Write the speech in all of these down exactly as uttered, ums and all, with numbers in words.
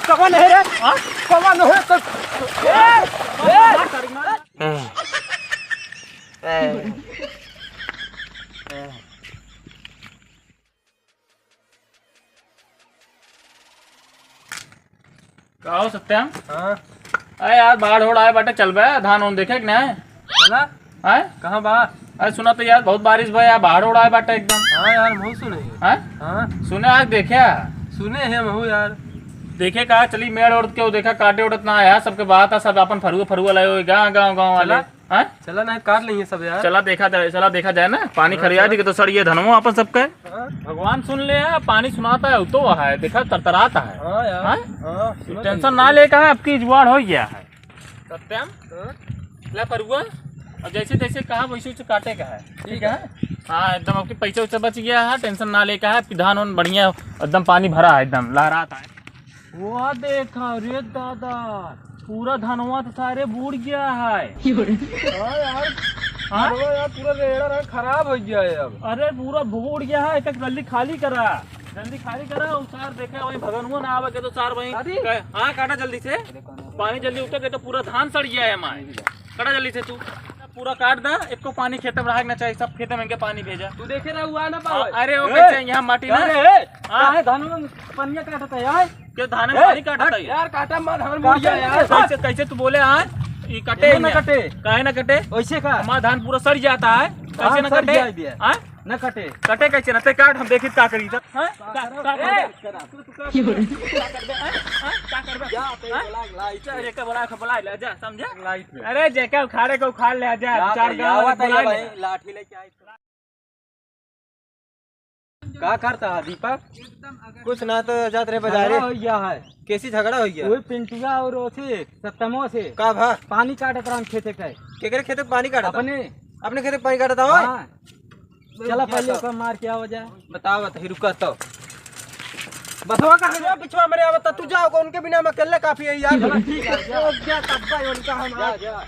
कवन है रे? हाँ? कवन है? तो, ए, ए। का हो सत्यम? हाँ। अरे यार, बाढ़ ओढ़ आए बाटे, चलबे धान ओन देखे कि नहीं? चला। हैं? कहाँ बा? अरे सुना तो यार, बहुत बारिश भा यार, बाढ़ ओढ़ आए बाटे एकदम। हाँ यार, बहुत सुने। हैं? हाँ। सुने आज देखे? सुने हैं महू यार। देखे का, चली मेड़ ओढ़ के, वो देखा काटे ओढ़त ना आया, सबके बात है, सब अपन फरुआ फरुआ लाए हुए गाँव गाँव गाँव वाले। चला। हैं? चला ना, काट लेंगे सब यार। चला देखा जाए, चला देखा जाए ना, पानी हाँ, खरिया चला। दी के तो सड़िए धनवा अपन सबके। हाँ। भगवान सुन ले है, पानी सुनाता है, उतो है, देखा तरतराता है। हाँ यार। हाँ? हाँ, सुनो टेंशन तो। ना ले, कहा आपकी जुआड़ हो गया है। सत्यम, हाँ? ले फरुआ, और जैसे जैसे कहा वैसे वैसे काटे का है, ठीक ठीक है? है। हाँ, एकदम आपके पैसा वैसा बच गया है, टेंशन ना ले, कहा आपकी धान उन बढ़िया, एकदम पानी भरा है, एकदम लहराता है। वो देखा रे दादा, पूरा धनवा तो सारे बूड़ गया है। हाँ यार, हाँ? धनवा यार पूरा रेड़ा रहा, खराब हो गया है अब। अरे पूरा बूड़ गया है, एक एक जल्दी खाली करा, जल्दी खाली करा। और सार देखा वही भगनुआ ना आवे के तो सार वही अरे। कहे, हाँ काटा जल्दी से, पानी जल्दी उतर के तो पूरा धान सड़ गया है हमारे। काटा जल्दी से तू, पूरा काट दा, एको पानी खेते में रहा के ना चाहिए, सब खेते में इनके पानी भेजा। तू देखे रहा हुआ ना पावे। अरे वो ए, कैसे यहाँ माटी ना। अरे, ए, हाँ। काहे धान में पनिया काटता है यार? क्यों धान में ए, पानी काटता है? यार काटा मत, धान मुड़ गया यार। कैसे, कैसे तू बोले आज? ये कटे ये ना नहीं। कटे। काहे ना कटे? वैसे का? हमारा धान पूरा सड़ जाता है। कैसे हाँ, ना सड़ कटे? जाए दिया। हाँ? ना कटे। कटे कैसे ना? ते काट, हम देखी का करी था। हाँ? का, का, का, ए, का, का, का करबे? हाँ? हाँ? का करबे? जा, ते हाँ? बोला, ला, इसे। अरे, का बोला, का बोला, ले जा, समझे? लाइट में। अरे, जेके उखाड़े के उखाड़ ले जा, जा, चार ते गाँव आवा, वाले ते बुला ले। भाई, लाठी लेके आई। का करता है दीपक? कुछ ना तो जात रहे बाजारे। झगड़ा हो गया है। कैसी झगड़ा हो गया? वही पिंटुआ और ओसे सत्तमो से। का भा? पानी काटत रहन खेते के। केकरे खेते पानी काटत? अपने। अपने खेते पानी काटत हो? हाँ। चला पहले ओकर मार के आवा जाए। बताओ, बताइए, रुका तो। बसवा का हजवा पिछवा मेरे आवता, तू जाओ, उनके बिना हम अकेले काफी है यार। चला, ठीक है, जा। तो क्या तब्बा है उनका हम जा, आज? जा।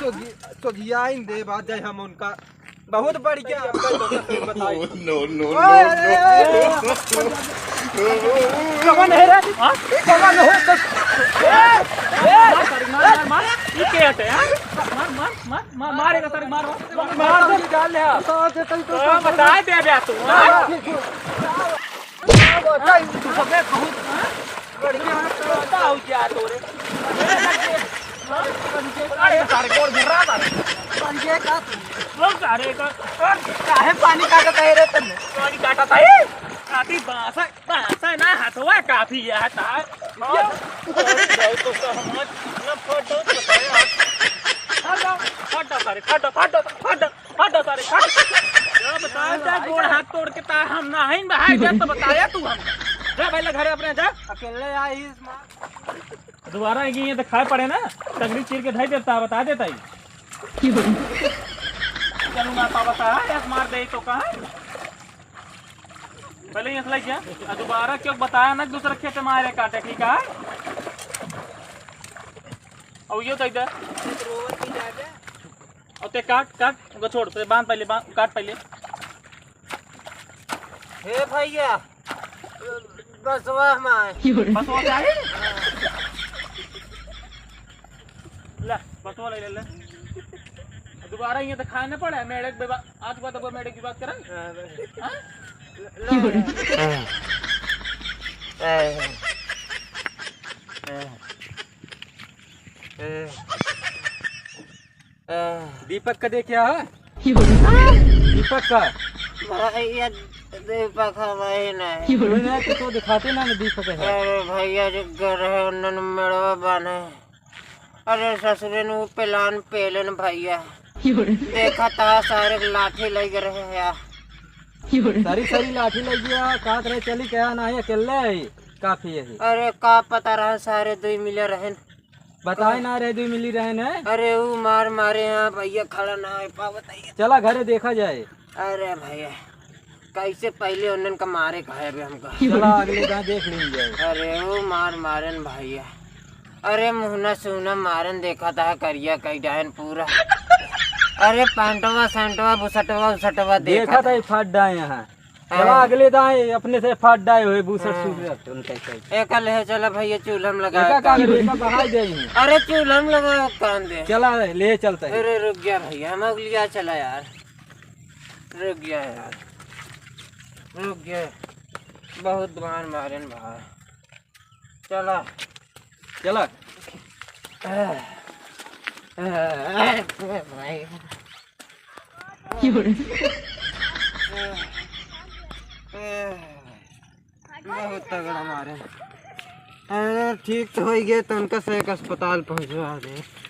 तो घी-, तो घियाइन दे, बात जाए हम उनका। बहुत बढ़ गया। बताइए। No, no, no, ओए, no। अरे, अरे, अरे, अरे। कौन है रे? हाँ? कौन है? ए, ए, मार, मार, मार, मार। ये क्या है, हाँ? मार, मार, मार, मार, मार, एक तारीख मार, मार। मार दे, डाल ले। तो बता दे बे तू, हाँ? हाँ, ठीक है। तू सबे बहुत, हाँ? बढ़िया है, तो बता हो क्या तोरे? अरे सारे गोड़ घुरा सारे। ये का तू? वो सारे का, काहे पानी काटत है रे तन्ने? पानी काटत है? काटी बासा, बासा ना हथवा काफी है तार। ये बहुत तो समझ ना फोटो तो है। हट जा, हट जा सारे, हट जा, हट जा, हट जा। हट सारे, हट। जा बताया, जा गोड़ हाथ तोड़ के ता हम ना हईन बहार जा तो बताया तू हम। जा पहले घरे अपने जा। अकेले आई इस माँ। दोबारा आएगी ये तो खाए पड़े ना, टंगड़ी चीर के धई देता, बता देता ही। चलूंगा तो बता, एक मार दे तो कहा। पहले ही असला क्या? आ दोबारा क्यों बताया ना, दूसरे खेत में आ रहे काटे, ठीक है? और ये तो इधर। और ते काट, काट, उनको छोड़, ते बांध पहले, बांध, काट पहले। हे भैया, बसवा हमार। बसवा क्या है? ले, बसवा ले, ले, ले। दोबारा ये तो खाए ना पड़े, मेढक बेबा-, आज के बाद अब मेढक की बात करें? हाँ, बस। हाँ? ले, ले। ए, ए, ए। दीपक का दे क्या है? दीपक का? भैया, दीपक है वही नहीं। वही नहीं, तो, तो दिखाते ना, ना दीपक है। अरे भैया, जो घर है, उन्होंने मेड़वा बांधे। अरे ससुरे नु पेलान पेलन भैया। देखा था सारे लाठी लग रहे हैं। सारी, सारी लाठी लग गया, कहत रहे चली क्या नहीं, अकेले है, काफी है। अरे का पता रहा, सारे दुई मिले रहन। बताए ना रहे, दुई मिली रहे न। अरे ऊ मार मारे यहाँ भैया खड़ा ना हो पावत है। चला घरे देखा जाए। अरे भैया, कैसे पहले उन्हन का मारे खाए बे हमका। चला अगले गाँव देख लेंगे। अरे ऊ मार मारन भैया। अरे मुहना सुहना मारन देखा था करिया कई डायन पूरा। अरे पैंटवा सैंटवा बुसटवा उसटवा देखा देखा था। था ये फट डाए यहाँ। चला, अगले दाएं अपने से फाट डाए हुए बूसट हाँ। सूट रहते उनका ही। एका ले चला भैया, चूल्हा में लगा एका के का काम करे, दे। एका बहाई दे ही। अरे चूल्हा में लगा के काम दे। चला, ले चलता है। अरे रुक गया भैया, हम अगलिया चला यार, रुक गया यार, रुक गया, बहुत मार मारेन भाई। चला। चला। भाई। बहुत तगड़ा मारे। अरे ठीक तो होइ गए, तो उनका से एक अस्पताल पहुँचवा दे।